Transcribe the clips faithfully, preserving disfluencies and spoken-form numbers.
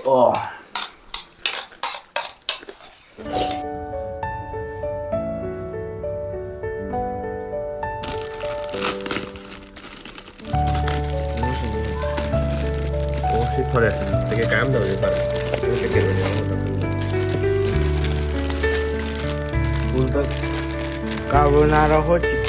ꯑꯣ꯫ ꯑꯣ, ꯁꯤ ꯐꯔꯦ꯫ ꯄꯦꯀꯦꯠ ꯀꯥꯏꯔꯝꯗꯕꯁꯦ ꯐꯔꯦ꯫ ꯄꯦꯀꯦꯠ ꯑꯣꯏꯅ ꯌꯥꯎꯔꯝꯒꯗꯕꯅꯤ꯫ ꯕꯨꯜꯗꯛ ꯀꯥꯔꯕꯣꯅꯥꯔꯥ ꯍꯣꯠ ꯆꯤꯛ꯫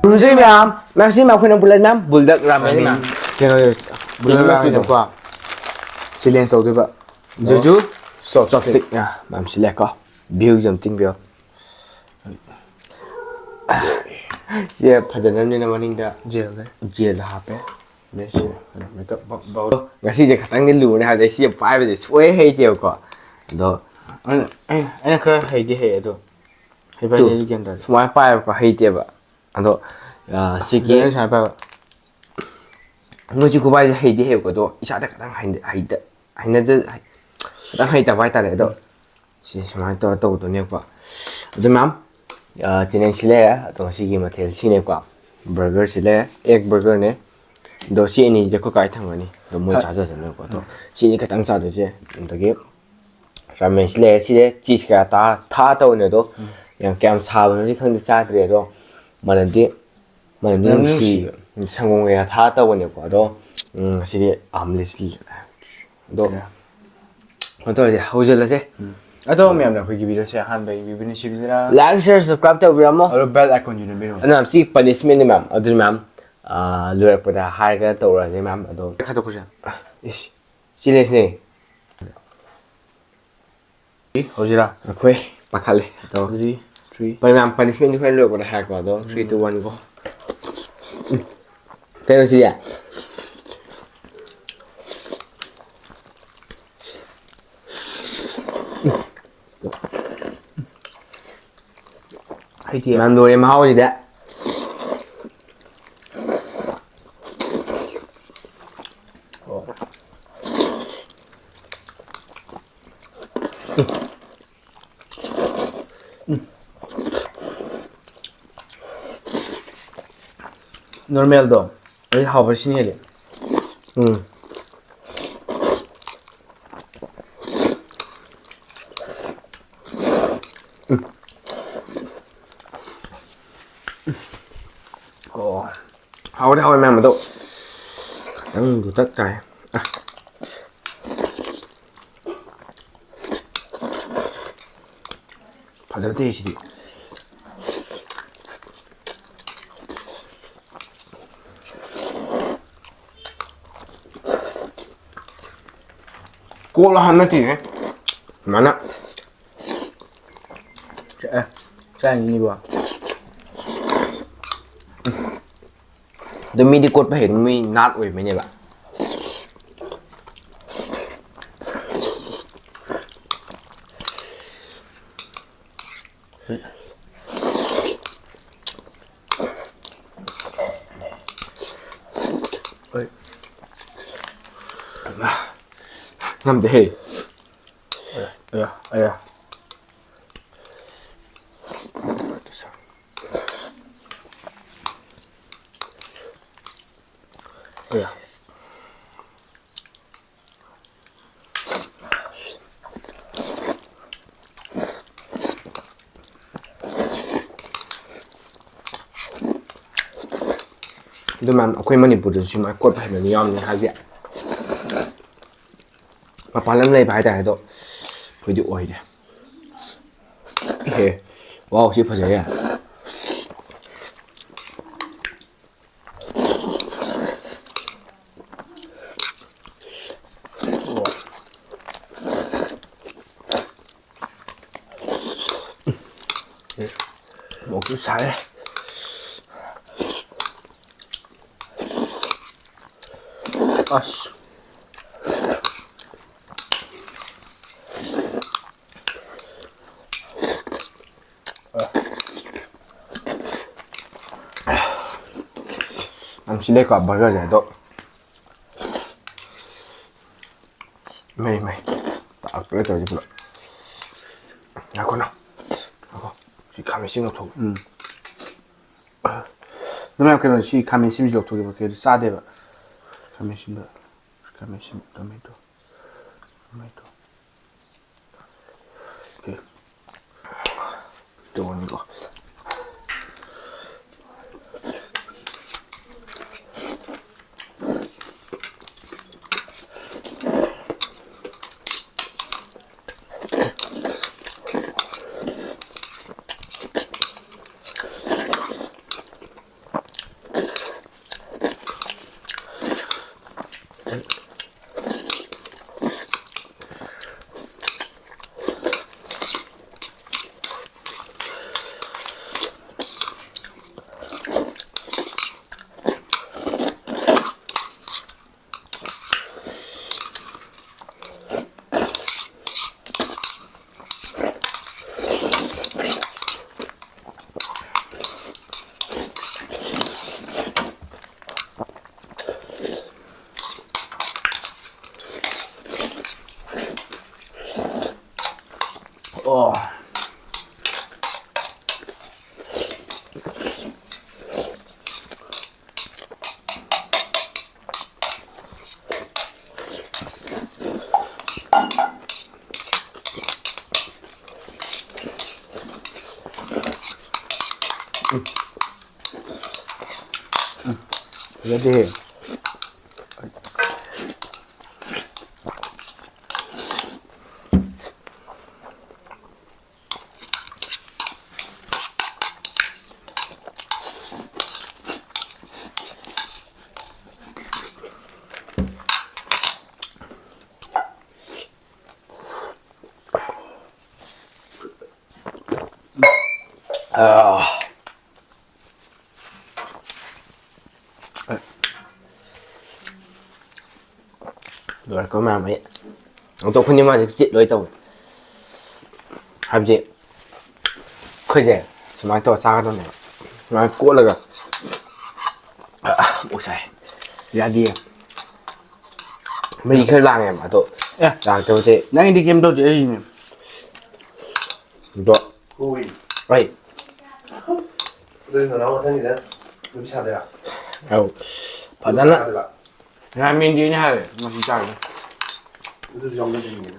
ꯈꯨꯔꯨꯝꯖꯔꯤ ꯃꯌꯥꯝ, ꯃꯌꯥꯝꯁꯤ ꯃꯌꯥꯝ ꯑꯩꯈꯣꯏꯅ ꯕꯨꯂꯦꯠ ꯃꯌꯥꯝ, ꯕꯨꯜꯗꯛ ꯔꯥꯃꯦꯟ ꯃꯌꯥꯝ꯫ ꯀꯩꯅꯣ, ꯕꯨꯂꯦꯠ ꯔꯥꯃꯦꯟꯗꯀꯣ ꯆꯦꯂꯦꯟꯖ ꯇꯧꯗꯣꯏꯕ꯫ ꯖꯨꯖꯨ ꯆꯣꯞꯁ꯭ꯇꯤꯛ꯫ ꯆꯣꯞꯁ꯭ꯇꯤꯛ꯫ ꯑꯥ, ꯃꯌꯥꯝ ꯁꯤꯜꯂꯦꯀꯣ꯫ ꯚ꯭ꯌꯨꯁꯦ ꯑꯝꯇ ꯌꯦꯡꯕꯤꯌꯣ꯫ ꯁꯦ ꯐꯖꯅꯕꯅꯤꯅ ꯃꯅꯤꯡꯗ ꯖꯦꯜ ꯂꯩ꯫ ꯖꯦꯜ ꯍꯥꯞꯄꯦ꯫ ꯑꯗꯩ ꯁꯤ ꯀꯩꯅꯣ ꯃꯦꯀꯞ ꯕ-, ꯕꯥꯎ-, ꯉꯁꯤꯁꯦ ꯈꯇꯪꯗꯤ ꯂꯨꯔꯦ ꯍꯥꯏꯕꯗꯤ ꯑꯩ ꯁꯤ ꯄꯥꯏꯕꯗꯤ ꯁꯣꯏ ꯍꯩꯇꯦꯕꯀꯣ꯫ ꯑꯗꯣ ꯑꯩꯅ, ꯑꯩꯅ, ꯑꯩꯅ ꯈꯔ ꯍꯩꯗꯤ ꯍꯩ ꯑꯗꯣ ꯍꯩꯕ ꯇꯨ, ꯍꯥꯏꯁꯦ ꯑꯩꯁꯨ ꯒ꯭ꯌꯥꯟ ꯇꯥꯗꯦ꯫ ꯁꯨꯃꯥꯏꯅ ꯄꯥꯏꯕꯀꯣ ꯍꯩꯇꯦꯕ꯫ ꯑꯗꯣ, ꯑ, ꯁꯤꯒꯤ ꯑꯗꯨ ꯑꯩꯅ ꯁꯨꯃꯥꯏꯅ ꯄꯥꯏꯕ꯫ ꯃꯣꯏꯁꯤ ꯈꯨꯄꯥꯏꯁꯦ ꯍꯩꯗꯤ ꯍꯩꯌꯦꯕꯀꯣ, ꯑꯗꯣ ꯏꯁꯥꯗ ꯈꯤꯇꯪ ꯍꯩꯅ-, ꯍꯩꯇ-, ꯍꯩꯅꯖ-, ꯍꯩ-, ꯈꯤꯇꯪ ꯍꯩꯇꯕ ꯍꯥꯏꯇꯥꯔꯦ꯫ ꯑꯗꯣ ꯁꯤ ꯁꯨꯃꯥꯏꯅ ꯇꯧꯔ ꯇꯧꯗꯣꯏꯅꯦꯀꯣ꯫ ꯑꯗꯨ ꯃꯌꯥꯝ, ꯆꯦꯅꯦꯜꯁꯤ ꯂꯩꯔꯦ꯫ ꯑꯗꯣ ꯉꯁꯤꯒꯤ ꯃꯊꯦꯜ ꯁꯤꯅꯦꯀꯣ꯫ ꯕꯔꯒꯔꯁꯤ ꯂꯩꯔꯦ, ꯑꯦꯛ ꯕꯔꯒꯔꯅꯦ꯫ ꯑꯗꯣ ꯁꯤ ꯑꯅꯤꯁꯤꯗꯤ ꯑꯩꯈꯣꯏ ꯀꯥꯏ ꯊꯝꯒꯅꯤ? ꯑꯗꯣ ꯃꯣꯏ ꯍꯣꯏ꯫ ꯆꯥꯖꯁꯅꯨꯀꯣ꯫ ꯑꯗꯣ ꯎꯝ꯫ ꯁꯤꯅꯤ ꯈꯇꯪ ꯆꯥꯗꯣꯏꯁꯦ꯫ ꯑꯗꯒꯤ ꯔꯥꯃꯦꯟꯁꯤ ꯂꯩꯔꯦ꯫ ꯁꯤꯁꯦ ꯆꯤꯁ ꯀꯌꯥ ꯊꯥ ꯊꯥ ꯇꯧꯕꯅꯦ꯫ ꯑꯗꯣ ꯎꯝ꯫ ꯌꯥꯝ ꯀꯌꯥꯝ ꯁꯥꯕꯅꯣꯗꯤ ꯈꯪꯗꯦ, ꯆꯥꯗ꯭ꯔꯤ꯫ ꯑꯗꯣ ꯃꯅꯝꯗꯤ ꯃꯅꯝꯗꯤ ꯃꯅꯝꯗꯤ ꯅꯨꯡꯁꯤ꯫ ꯅꯨꯡꯁꯤꯕ꯫ ꯁꯪꯒꯣꯝ ꯀꯌꯥ ꯊꯥ ꯇꯧꯕꯅꯦꯀꯣ꯫ ꯑꯗꯣ ꯎꯝ, ꯁꯤꯗꯤ ꯑꯥꯝꯂꯦꯁ ꯑꯗꯣ ꯁꯤꯗ꯫ ꯀꯩꯅꯣ ꯇꯧꯔꯁꯦ, ꯍꯧꯖꯤꯜꯂꯁꯦ꯫ ꯎꯝ꯫ ꯑꯗꯣ ꯃꯌꯥꯝꯅ ꯑꯩꯈꯣꯏꯒꯤ ꯚꯤꯗꯤꯑꯣꯁꯦ ꯑꯍꯥꯟꯕ ꯌꯦꯡꯕꯤꯕꯅ ꯁꯤꯕꯤꯗꯅ Like, share, subscribe ꯇꯧꯕꯤꯔꯝꯃꯣ꯫ ꯑꯗꯣ bell icon ꯁꯨ ꯅꯝꯕꯤꯔꯝꯃꯣ꯫ ꯑꯗꯨꯅ ꯃꯌꯥꯝ ꯁꯤ punishment ꯅꯤ ꯃꯌꯥꯝ꯫ ꯑꯗꯨꯅ ꯃꯌꯥꯝ, ꯑꯥ, ꯂꯣꯏꯔꯛꯄꯗ ꯍꯥꯏꯔꯒ ꯇꯧꯔꯁꯦ ꯃꯌꯥꯝ꯫ ꯑꯗꯣ ꯈꯥꯏꯗꯣꯛꯈ꯭ꯔꯁꯦ꯫ ꯏꯁ, ꯆꯦꯂꯦꯟꯖꯅꯦ꯫ ꯍꯧꯖꯤꯔꯥ? ꯑꯩꯈꯣꯏ ꯄꯥꯈꯠꯂꯦ꯫ ꯑꯗꯣ ꯑꯗꯨꯗꯤ three꯫ ꯃꯌꯥꯝ punishment ꯗꯤ ꯍꯣꯔꯦꯟ ꯂꯣꯏꯔꯛꯄꯗ ꯍꯥꯏꯔꯛꯀꯣ꯫ ꯑꯗꯣ three, two, one, go꯫ ꯎꯝ꯫ ꯀꯩꯅꯣ ꯁꯤꯗꯤ? ꯍꯩꯇꯦ꯫ ꯃꯌꯥꯝ ꯂꯣꯏꯔꯦ ꯃꯍꯥꯎꯁꯤꯗꯤ꯫ ꯑꯣ꯫ Normal ꯗꯣ ꯑꯩ ꯍꯥꯎꯕ ꯁꯤꯅ ꯍꯦꯜꯂꯦ꯫ ꯎꯝ꯫ ꯑꯣ꯫ ꯍꯥꯎꯗꯤ ꯍꯥꯎꯋꯦ ꯃꯌꯥꯝ, ꯑꯗꯣ ꯈꯤꯇꯪ ꯂꯨꯇꯛ ꯆꯥꯏ꯫ ꯑ꯫ ꯐꯖꯗꯦ ꯁꯤꯗꯤ꯫ ꯀꯣꯠꯂꯣ ꯍꯥꯏꯕ ꯅꯠꯇꯦꯅꯦ꯫ ꯁꯨꯃꯥꯏꯅ꯫ ꯑꯦ, ꯆꯥꯏꯅꯤꯕꯣ꯫ ꯑꯗꯣ ꯃꯤꯗꯤ ꯀꯣꯠꯄ ꯍꯩ, ꯑꯗꯨꯝ ꯃꯤ ꯅꯥꯠ ꯑꯣꯏꯕꯩꯅꯦꯕ꯫ ꯍꯣꯏ꯫ ꯉꯝꯗꯦꯍꯦ꯫ ꯑꯌꯥ, ꯑꯌꯥ꯫ ꯑꯗꯨ ꯃꯌꯥꯝ ꯑꯩꯈꯣꯏ ꯃꯅꯤꯄꯨꯔꯗꯁꯨ ꯁꯨꯃꯥꯏꯅ ꯀꯣꯠꯄ ꯍꯩꯕ ꯃꯤ ꯌꯥꯎꯔꯝꯅꯤ, ꯍꯥꯏꯕꯗꯤ ꯃꯄꯥꯟ ꯂꯝ ꯂꯩꯕ ꯍꯥꯏꯇꯥꯔꯦ꯫ ꯑꯗꯣ ꯑꯩꯈꯣꯏꯗꯤ ꯑꯣꯏꯗꯦ꯫ ꯏꯍꯦ, ꯋꯥꯎ, ꯁꯤ ꯐꯖꯩꯌꯦ꯫ ꯃꯣꯔꯣꯛꯁꯨ ꯁꯥꯏꯌꯦ꯫ ꯑꯁ꯫ ꯌꯥꯝ ꯁꯤꯜꯂꯦꯀꯣ ꯕꯔꯒꯔꯁꯦ, ꯑꯗꯣ ꯃꯩ, ꯃꯩ꯫ ꯇꯥꯛꯇꯣꯔꯦ ꯇꯧꯔꯤꯁꯦ ꯄꯨꯂꯞ꯫ ꯉꯥꯏꯈꯣ ꯅꯪ꯫ ꯉꯥꯏꯈꯣ꯫ ꯁꯤ ꯈꯥꯃꯦꯟ ꯑꯁꯤꯟꯕ ꯂꯧꯊꯣꯛ-, ꯎꯝ꯫ ꯑꯗꯨ ꯃꯌꯥꯝ ꯀꯩꯅꯣ, ꯁꯤ ꯈꯥꯃꯦꯟ ꯑꯁꯤꯟꯕꯁꯤ ꯂꯧꯊꯣꯛꯀꯦꯕ, ꯀꯩꯅꯣ ꯆꯥꯗꯦꯕ꯫ ꯈꯥꯃꯦꯟ ꯑꯁꯤꯟꯕ, ꯈꯥꯃꯦꯟ ꯑꯁꯤꯟꯕ, ꯇꯣꯃꯦꯇꯣ, ꯇꯣꯃꯦꯇꯣ꯫ ꯑꯣꯀꯦ꯫ ꯇꯧꯔꯅꯤꯀꯣ꯫ ꯑꯣ꯫ ꯐꯖꯗꯦꯍꯦ꯫ ꯑꯥ꯫ ꯂꯣꯏꯔꯛꯄ ꯃꯌꯥꯝ ꯑꯩ ꯑꯗꯣ ꯑꯩꯈꯣꯏꯅꯤ ꯃꯥꯁꯦ ꯆꯤꯠ ꯂꯣꯏ ꯇꯧꯋꯦ꯫ ꯍꯥꯏꯕꯗꯤ ꯑꯩꯈꯣꯏꯁꯦ ꯁꯨꯃꯥꯏꯅ ꯇꯧꯔ ꯆꯥꯒꯗꯕꯅꯦꯕ꯫ ꯁꯨꯃꯥꯏꯅ ꯀꯣꯠꯂꯒ꯫ ꯑ, ꯑꯣꯛ ꯁꯥꯏ꯫ ꯌꯥꯗꯤꯌꯦ꯫ ꯃꯍꯤ ꯈꯔ ꯂꯥꯡꯉꯦꯕ ꯑꯗꯣ꯫ ꯑꯦ꯫ ꯂꯥꯡꯉꯛꯇꯕꯁꯦ꯫ ꯅꯪꯒꯤꯗꯤ ꯀꯩꯝ ꯇꯧꯗꯦ, ꯑꯩꯒꯤꯅꯦ꯫ ꯑꯗꯣ꯫ ꯍꯣꯏ꯫ ꯑꯩ꯫ ꯑꯗꯨꯗꯤ ꯅꯅꯥꯎ ꯃꯊꯪꯒꯤꯗ ꯅꯨꯄꯤ ꯁꯥꯗꯣꯏꯔꯥ? ꯑꯧ꯫ ꯐꯖꯅ꯫ ꯁꯥꯗꯣꯏꯕ? ꯔꯥꯃꯦꯟꯗꯤ ꯑꯩꯅ ꯍꯥꯏꯔꯦ, ꯃꯁꯤ ꯆꯥꯔꯅꯤ꯫ ꯑꯗꯨꯁꯨ ꯌꯥꯎꯅꯗꯣꯏꯅꯤꯅꯦ꯫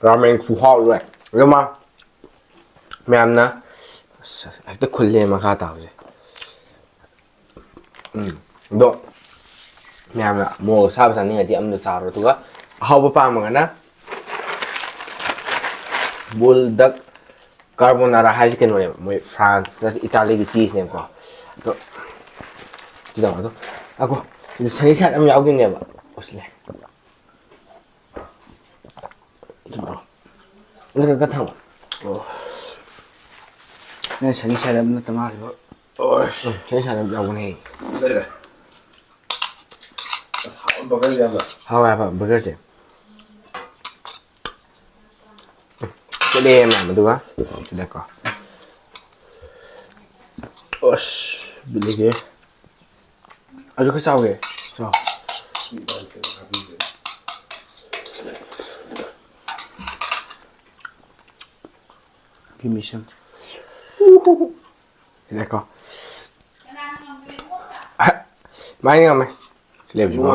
ꯔꯥꯃꯦꯟ ꯈꯨꯍꯥꯎ ꯂꯣꯏ꯫ ꯑꯗꯣ ꯃꯥ ꯃꯌꯥꯝꯅ ꯑꯁ, ꯍꯦꯛꯇ ꯈꯨꯜꯂꯦ ꯃꯈꯥ ꯇꯥꯕꯁꯦ꯫ ꯎꯝ꯫ ꯑꯗꯣ ꯃꯌꯥꯝꯅ ꯃꯣꯔꯣꯛ ꯑꯁꯥꯕ ꯆꯥꯅꯤꯡꯉꯗꯤ ꯑꯃꯗ ꯆꯥꯔꯣ꯫ ꯑꯗꯨꯒ ꯑꯍꯥꯎꯕ ꯄꯥꯝꯃꯒꯅ ꯕꯨꯜꯗꯛ ꯀꯥꯔꯕꯣꯅꯥꯔꯥ ꯍꯥꯏꯁꯦ ꯀꯩꯅꯣꯅꯦꯕ, ꯃꯣꯏ ꯐ꯭ꯔꯥꯟꯁ ꯅꯠꯇ꯭ꯔ ꯏꯇꯥꯂꯤꯒꯤ ꯆꯤꯁꯅꯦꯕꯀꯣ꯫ ꯑꯗꯣ ꯁꯤ ꯇꯧꯔꯣ꯫ ꯑꯗꯣ ꯉꯥꯏꯈꯣ, ꯁꯤꯗ ꯁꯅꯤ ꯁꯥꯏꯠ ꯑꯃ ꯌꯥꯎꯈꯤꯕꯅꯦꯕ꯫ ꯑꯣ, ꯁꯤ ꯂꯩ꯫ ꯑꯗꯨꯒ ꯈꯔ ꯊꯝꯃꯣ꯫ ꯑꯣ꯫ ꯅꯪ ꯁꯅꯤ ꯁꯥꯏꯠ ꯑꯃ ꯅꯠꯇ ꯃꯥꯜꯂꯦꯕ꯫ ꯑꯣ꯫ ꯎꯝ, ꯁꯅꯤ ꯁꯥꯏꯠ ꯑꯃ ꯌꯥꯎꯕꯅꯦ꯫ ꯂꯩꯔꯦ꯫ ꯑꯁ, ꯍꯥꯎꯕ ꯕꯔꯒꯔꯁꯦ ꯌꯥꯝꯅ꯫ ꯍꯥꯎꯋꯦ ꯍꯥꯏꯕ ꯕꯔꯒꯔꯁꯦ꯫ ꯆꯠꯂꯦ ꯃꯌꯥꯝ ꯑꯗꯨꯒ ꯁꯤꯗꯀꯣ꯫ ꯑꯁ, ꯕꯤꯠ ꯂꯩꯇꯦ꯫ ꯑꯗꯨ ꯈꯔ ꯆꯥꯎꯒꯦ꯫ ꯆꯥꯎ꯫ Give me some. ꯁꯤꯗꯀꯣ꯫ ꯃꯥꯏ ꯉꯝꯃꯦ꯫ ꯁꯤ ꯂꯩꯕꯁꯤꯕꯣ꯫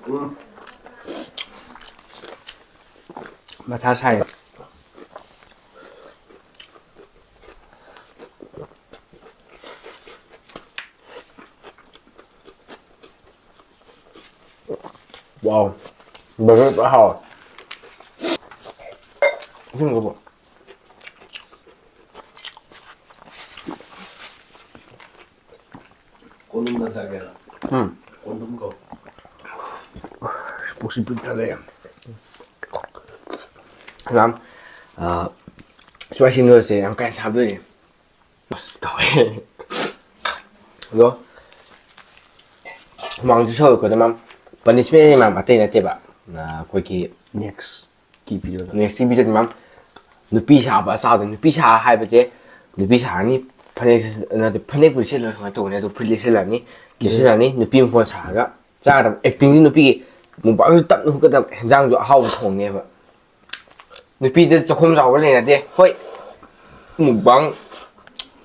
ꯎꯝ꯫ ꯃꯊꯥ ꯁꯥꯏ꯫ Wow. ꯕꯔꯒꯔ ꯐꯖꯅ ꯍꯥꯎꯋꯦ꯫ ꯑꯁꯦꯡꯕꯕꯨ꯫ ꯀꯣꯟꯗꯨꯝ ꯅꯠꯇ꯭ꯔꯒꯦꯔ? ꯎꯝ꯫ ꯀꯣꯟꯗꯨꯝ ꯀꯧ꯫ ꯄꯨꯛꯁꯤ ꯄꯤꯛ ꯊꯜꯂꯦ꯫ ꯌꯥꯝ, ꯑ, spicy noodlesꯁꯦ ꯌꯥꯝ ꯀꯥ ꯍꯦꯟꯅ ꯁꯥꯕ ꯑꯣꯏꯔꯦ꯫ ꯑꯁ, ꯇꯧꯋꯦ꯫ ꯑꯗꯣ ꯍꯨꯃꯥꯡꯁꯨ ꯁꯧꯔꯛꯄꯗ ꯃꯌꯥꯝ punishment ꯃꯌꯥꯝ ꯑꯇꯩ ꯅꯠꯇꯦꯕ꯫ ꯑ, ꯑꯩꯈꯣꯏꯒꯤ next ꯀꯤ video ꯗ꯫ Next ꯀꯤ video ꯗ ꯃꯌꯥꯝ ꯅꯨꯄꯤ ꯁꯥꯕ ꯑꯆꯥꯎꯗ ꯅꯨꯄꯤ ꯁꯥ ꯍꯥꯏꯕꯁꯦ ꯅꯨꯄꯤ ꯁꯥꯔꯅꯤ, ꯐꯅꯦꯛ ꯁꯤ-, ꯅꯠꯇꯦ, ꯐꯅꯦꯛꯄꯨꯗꯤ ꯁꯦꯠꯂꯣꯏ, ꯁꯨꯃꯥꯏꯅ ꯇꯧꯕꯅꯦ, ꯑꯗꯨ ꯐꯨꯔꯤꯠ ꯂꯤꯠꯁꯤꯜꯂꯅꯤ, ꯀꯦꯁꯤꯜꯂꯅꯤ, ꯅꯨꯄꯤ ꯃꯈꯣꯟ ꯁꯥꯔꯒ ꯆꯥꯒꯗꯕ, acting ꯁꯤ ꯅꯨꯄꯤꯒꯤ ꯃꯨꯛꯕꯥꯡꯁꯨ ꯇꯞꯅ ꯍꯨꯠꯀꯗꯕ, ꯍꯦꯟꯖꯥꯡꯁꯨ ꯑꯍꯥꯎꯕ ꯊꯣꯡꯅꯦꯕ꯫ ꯅꯨꯄꯤꯗ ꯆꯥꯛꯈꯨꯝ ꯆꯥꯎꯕ ꯂꯩꯅꯗꯦ꯫ ꯍꯣꯏ, ꯃꯨꯛꯕꯥꯡ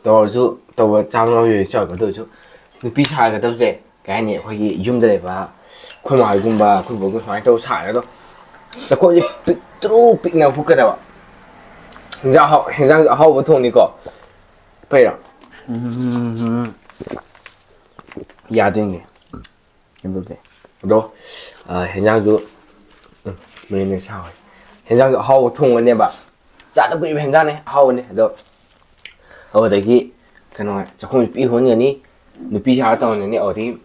ꯇꯧꯔꯁꯨ, ꯇꯧꯕ ꯆꯥꯕ ꯉꯝꯃꯣꯏ ꯆꯥꯎꯕ, ꯑꯗꯨ ꯑꯣꯏꯔꯁꯨ ꯅꯨꯄꯤ ꯁꯥꯒꯗꯕꯁꯦ ꯀꯩ ꯍꯥꯏꯅꯤ, ꯑꯩꯈꯣꯏꯒꯤ ꯌꯨꯝꯗ ꯂꯩꯕ ꯑꯩꯈꯣꯏ ꯃꯥ ꯍꯣꯏꯒꯨꯝꯕ, ꯑꯩꯈꯣꯏ ꯕꯣꯛꯒꯨꯝꯕ ꯁꯨꯃꯥꯏꯅ ꯇꯧꯔ ꯁꯥꯔꯒ ꯑꯗꯣ ꯆꯥꯛꯈꯨꯝꯁꯦ ꯄꯤꯛꯇ꯭ꯔꯨ ꯄꯤꯛꯅ ꯍꯨꯠꯀꯗꯕ꯫ ꯍꯦꯟꯖꯥꯡ ꯑꯍꯥꯎ-, ꯍꯦꯟꯖꯥꯡꯁꯨ ꯑꯍꯥꯎꯕ ꯊꯣꯡꯅꯤꯀꯣ꯫ ꯐꯩꯔꯣ? ꯎꯝ꯫ ꯌꯥꯗꯣꯏꯅꯦ꯫ ꯀꯩꯝ ꯇꯧꯗꯦ꯫ ꯑꯗꯣ, ꯑ, ꯍꯦꯟꯖꯥꯡꯁꯨ, ꯎꯝ, ꯃꯨꯟꯅ ꯁꯥꯎꯋꯦ꯫ ꯍꯦꯟꯖꯥꯡꯁꯨ ꯑꯍꯥꯎꯕ ꯊꯣꯡꯒꯅꯦꯕ꯫ ꯆꯥꯗ ꯀꯨꯏꯔꯕ ꯍꯦꯟꯖꯥꯡꯅꯦ, ꯑꯍꯥꯎꯕꯅꯦ꯫ ꯑꯗꯣ, ꯑꯗꯨꯗꯒꯤ ꯀꯩꯅꯣ, ꯆꯥꯛꯈꯨꯝꯁꯨ ꯄꯤꯛ ꯍꯨꯟꯒꯅꯤ, ꯅꯨꯄꯤ ꯁꯥꯔ ꯇꯧꯔꯅꯤ, ꯑꯗꯨꯗꯒꯤ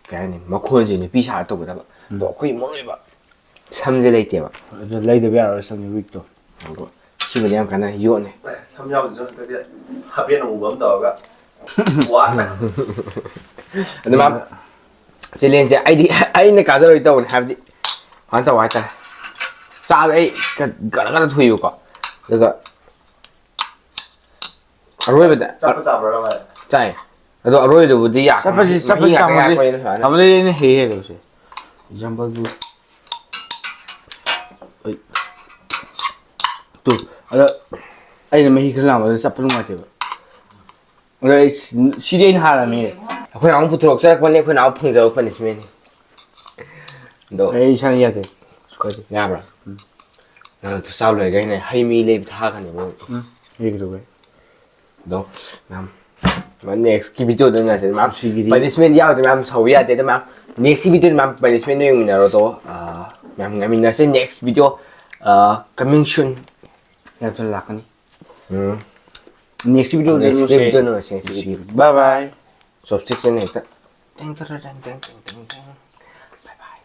ꯀꯩ ꯍꯥꯏꯅꯤ, ꯃꯈꯣꯟꯁꯦ ꯅꯨꯄꯤ ꯁꯥꯔ ꯇꯧꯒꯗꯕ꯫ ꯎꯝ꯫ ꯑꯗꯣ ꯑꯩꯈꯣꯏ ꯏꯃꯨꯡ ꯑꯣꯏꯕ ꯁꯝꯁꯦ ꯂꯩꯇꯦꯕ꯫ ꯑꯗꯨ ꯂꯩꯗꯕ ꯌꯥꯔꯣꯏ, ꯁꯝꯁꯦ wig ꯇꯣ꯫ ꯑꯗꯣ ꯁꯤꯃꯗꯤ ꯌꯥꯝ ꯀꯥꯟꯅ ꯌꯣꯠꯅꯦ꯫ ꯁꯝ ꯌꯥꯎꯗ꯭ꯔꯁꯨ ꯍꯟꯗꯛꯇꯤ ꯍꯥꯄꯦꯟ ꯑꯃꯨꯕ ꯑꯃ ꯇꯧꯔꯒ ꯋꯥ꯫ ꯑꯗꯨ ꯃꯥ challenge ꯁꯦ ꯑꯩꯗꯤ ꯑꯩꯅ ꯀꯥꯖꯔꯣꯏ ꯇꯧꯕꯅꯦ, ꯍꯥꯏꯕꯗꯤ ꯀꯃꯥꯏꯅ ꯇꯧꯕ ꯍꯥꯏꯇꯥꯔꯦ, ꯆꯥꯕ ꯑꯩ ꯒꯔ ꯒꯔ ꯊꯨꯏꯕꯀꯣ, ꯑꯗꯨꯒ ꯑꯔꯣꯏꯕꯗ ꯆꯠꯄ ꯆꯥꯕ꯭ꯔꯥ ꯃꯥ? ꯆꯥꯏ꯫ ꯑꯗꯣ ꯑꯔꯣꯏꯕꯗꯨꯕꯨꯗꯤ ꯌꯥ-, ꯆꯠꯄꯁꯤ, ꯃꯍꯤ ꯆꯠꯄꯁꯤ ꯉꯥꯛꯇ ꯇꯥꯃꯣꯗꯤ, ꯌꯥꯔꯛꯄꯅꯤꯅ ꯁꯨꯃꯥꯏꯅ꯫ ꯇꯥꯃꯣꯗꯤ ꯑꯩꯅ ꯍꯦꯛ ꯍꯦꯛ ꯍꯦꯛ ꯇꯧꯁꯦ꯫ Example ꯗꯨ, ꯑꯩ, ꯇꯨ, ꯑꯗ ꯑꯩꯅ ꯃꯍꯤ ꯈꯔ ꯂꯥꯡꯕꯗ ꯆꯠꯄ ꯅꯨꯡꯉꯥꯏꯇꯦꯕ꯫ ꯑꯗ ꯑꯩ ꯁꯤ-, ꯁꯤꯗꯤ ꯑꯩꯅ ꯍꯥꯜꯂꯝꯃꯤ꯫ ꯑꯩꯈꯣꯏ ꯅꯍꯥꯟꯃꯨꯛ ꯄꯨꯊꯣꯔꯛꯆꯔꯛꯄꯅꯤ, ꯑꯩꯈꯣꯏ ꯅꯍꯥꯟꯃꯨꯛ ꯐꯪꯖꯕ punishment ꯅꯤ꯫ ꯑꯗꯣ ꯑꯩ ꯏꯁꯥꯅ ꯌꯥꯖꯩ꯫ ꯌꯥꯕ꯭ꯔꯥ? ꯎꯝ꯫ ꯅꯪ ꯑꯗꯨ ꯆꯥ ꯂꯣꯏꯔꯒ ꯍꯦꯟꯅ ꯍꯩ ꯃꯍꯤ ꯂꯩꯕ ꯊꯥꯒꯅꯦꯕ꯫ ꯎꯝ, ꯍꯦꯛ ꯇꯧꯋꯦ꯫ ꯑꯗꯣ ꯃꯌꯥꯝ ꯅꯦꯛꯁꯀꯤ ꯚꯤꯗꯤꯑꯣꯗ ꯎꯅꯁꯦ ꯃꯌꯥꯝ꯫ ꯁꯤꯒꯤꯗꯤ ꯄꯅꯤꯁꯃꯦꯟ ꯌꯥꯎꯗꯦ ꯃꯌꯥꯝ, ꯁꯧꯕ ꯌꯥꯗꯦ꯫ ꯑꯗꯣ ꯃꯌꯥꯝ, ꯅꯦꯛꯁꯀꯤ ꯚꯤꯗꯤꯑꯣꯗ ꯃꯌꯥꯝ ꯄꯅꯤꯁꯃꯦꯟꯗꯣ ꯌꯦꯡꯃꯤꯟꯅꯔꯣ꯫ ꯑꯗꯣ ꯃꯌꯥꯝ ꯉꯥꯏꯃꯤꯟꯅꯔꯁꯦ ꯅꯦꯛꯁ ꯚꯤꯗꯤꯑꯣ꯫ ꯀꯃꯤꯡ ꯁꯨꯟ꯫ ꯌꯥꯝ ꯊꯨꯅ ꯂꯥꯛꯀꯅꯤ꯫ ꯎꯝ ꯅꯦꯛꯁ ꯚꯤꯗꯤꯑꯣꯗ ꯅꯦꯛꯁꯀꯤ ꯎꯅꯁꯦ꯫ ꯚꯤꯗꯤꯑꯣꯗ ꯎꯅꯁꯦ ꯉꯁꯤꯒꯤꯗꯤ꯫ ꯕꯥꯏ ꯕꯥꯏ꯫ ꯆꯣꯞꯁꯇꯤꯛꯁꯤꯅ ꯍꯦꯛꯇ ꯇꯦꯡ ꯇꯔ ꯇꯦꯡ ꯇꯦꯡ ꯇꯦꯡ ꯇꯦꯡ ꯇꯦꯡ꯫ ꯕꯥꯏ ꯕꯥꯏ꯫